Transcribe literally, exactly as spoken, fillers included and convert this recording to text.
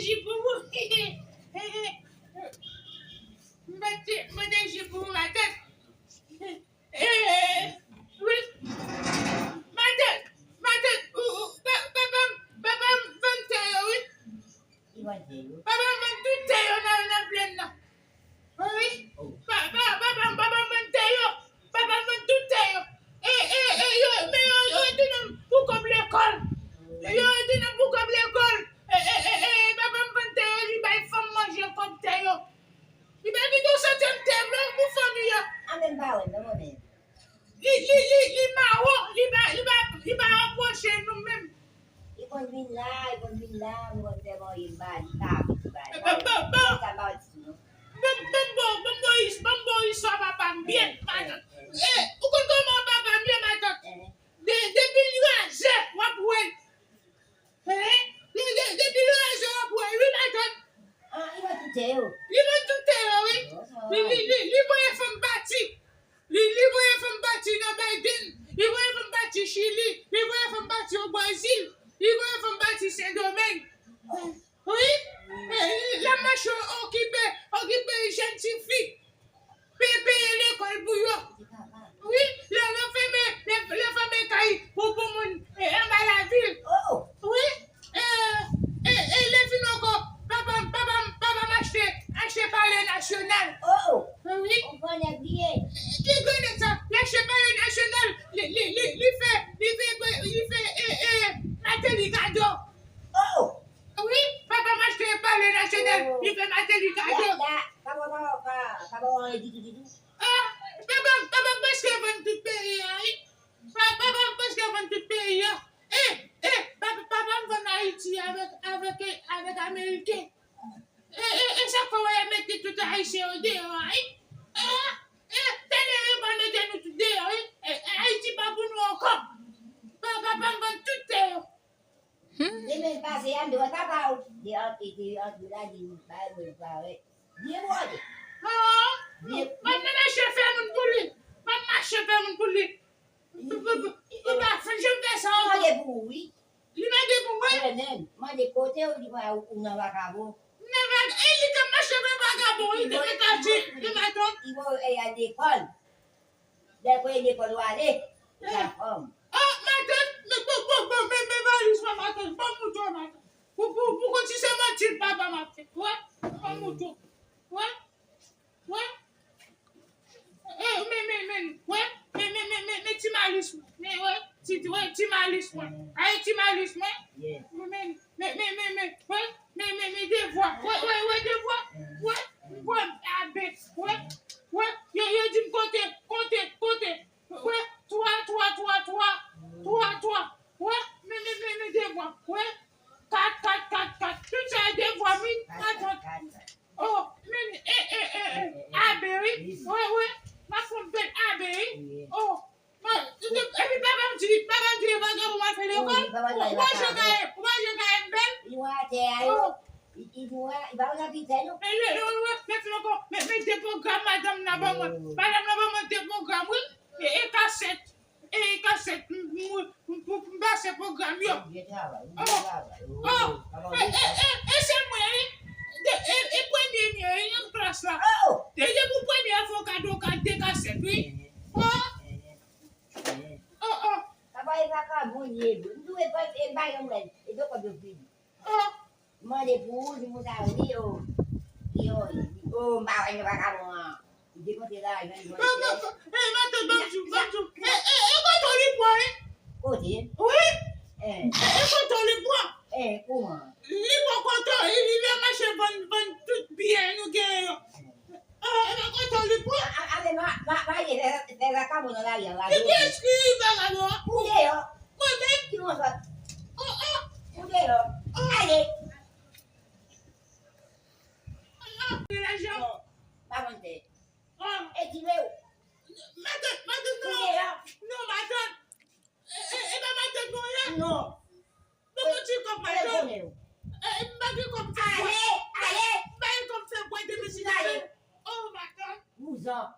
Ji pou ou. M mete, m mete ji pou ou, matant. Eh, wi. Matant, matant, ou, ou, pa, papa m, papa m vann tè yo, wi. Papa m vann tout tè yo nan, nan plèn nan. Wi. Pa, pa, papa m, papa m vann tè yo. Papa m vann tout tè yo. E, e, e, yo, men yo, yo retounen pou kòb lekòl. Yo retounen pou kòb lekòl. E, e, e, e, papa m vann tè yo, li bay fanm manje kòb tè yo. Li pa kite yon santim tè vre pou fanmi an. A men m pa wè l non, mwen menm. Li, li, li, li mawon, li pa, li pa, li pa rapwoche nou menm. Li konn vin la, li konn vin la, nou konn fè manje, m ba li, li pa vin, li pa vin. Bon, bon, bon. Sa m pa wè ditou non. Bon, bon, bon, bon, Moyiz, bon, Moyiz, sa papa m byen, matant. Eh, ou konn kòman papa m ye, matant? De, depi l raze, w ap wè l. Hein? De, de, depi l raze, w ap wè l, wi, matant. Ah, li vann tout tè yo. Li vann tout tè yo, wi. Li, li, li, li voye fanm pati. Li, li voye fanm pati nan Biden. Li voye fanm pati Chili. Li voye fanm pati o Brezil. Li voye fanm pati Sendomeng. Wi. Eh, l ap mache okipe, okipe jèn ti fi. Pe-, peye lekòl pou yo. Wi, lè, lè fèmen, lè, lè fèmen kay pou, pou moun, eh, anba lavil. Wi, eh, eh, eh, lè fin ankò, papa m, papa m, papa m achte, achte palè nasyonal. Wi. Ki granèt sa? Li achte palè nasyonal, li, li, li, li fè, li fè, li fè, eh, eh, Martelly kado. Wi, papa m achte palè nasyonal, li fè Martelly kado. La, la, pa, pa, pa, pa, pa, pa, pa, ditou, ditou. Ah, papa, papa m prèske vann tout peyi a, wi. Pa, papa m prèske vann tout peyi a. Eh, eh, papa, papa m vann Ayiti avèk, avèk, avèk Ameriken. E, e, e sa k fè w wè y ap mete tout Ayisyen yo deyò a, wi. Ah, eh, talè yo pral mete nou tout deyò, wi. Eh, eh, Ayiti pa pou nou ankò. Pa, papa m vann tout tè yo. Demen pase a, m te wè papa w. Li antre, te antre la, li bay mwen parèt. Byen bwòde. Ah, m ap mache fè moun pou li. M ap mache fè moun pou li. Li pa janm fè sa ankò. Mande pou ou, wi. Li mande pou mwen. Mwen menm, mande kote w, li wè ou nan vakabon. Nan vag-, e li te mache nan vagabon, li te met al di, li matant. Li voye al lekòl. Lè l voye lekòl ou ale, ou la fòm. Oh, matant, men, bon, bon, bon, men, men valiz mwen, matant, ban m moutre w, matant. Pou, pou, pou konn si se manti papa m ap fè. Wè, ban m moutre w. Wè, wè. Eh, men, men, men, wè, men, men, men, men, men ti malis mwen. Men, wè, ti, wè, ti malis mwen. Ay, ti malis mwen. Men, men, men, men, men, wè, men, men, men, devwa. Wè, wè, wè, devwa. Wè, wè, abe, wè, wè, yo, yo di m konte, konte, konte. Wè, twa, twa, twa, twa, twa, twa. Wè, men, men, men, men, devwa. Wè, kat, kat, kat, kat. Tout sa e devwa, wi, matant. Oh, men, eh, eh, eh, eh, abe, wi. Wè, wè, m ap fè yon bèl abe, wi. Oh, epi papa m di, papa m di, e vagabon m al fè lekòl. Ou pa jan ka, ou pa jan ka embèl. Oh. Li, li, li pa konn anpil fè non. E lè, lè, lè, lè, lè, lè, men, men de pwogram madanm nan ban mwen. Madanm nan ban mwen de pwogram, wi. E, e kasèt. E kasèt. M, m, m, m, m pase pwogram yo. Byen travay, byen travay. Oh. E, e, e, e se mwen, wi. De, e, e premye m ye, wi, nan klas la. Oh. E depi w premye, fò w ka de, w ka de kasèt, wi. Oh. Oh, oh. Papa, e vakabon li ye, vre. M tou e pa, e pa yon mwen. E de kòb yo fini. Oh. Mande pou ou, di moun sa yo, wi, o. Yo, o, m pa wè nou vakabon an. Li depanse lajan, li manje. Hey, matant, ban m di w, ban m di w. E, e, e kote w li pran, wi? Kote? Wi. E, e kote w li pran? E, kouman? Li pran kote w, li, li lè mache vann, vann tout byen nou genyen yo. E, e kote w li pran? A, a, a, ma, ma, ma, fè, fè vakabon nan lari an, lari. Ki, ki eskri vakabon an? Ou deyò. Mwen menm? Ki mwen sòt? Oh, oh. Ou deyò. Oh. Ale. Ah, ah, lajan. Non, pa konn fè. Ah. E ki vle w? Matant, matant, non. Ou deyò. Non, matant. E, e, e pa matant mwen ye? Non. Mwen konn ti kòb matant. E, e, m pa gen kòb fè bwè. Ale, ale. M pa gen kòb fè bwè demen si ale. Oh, matant. Vouzan.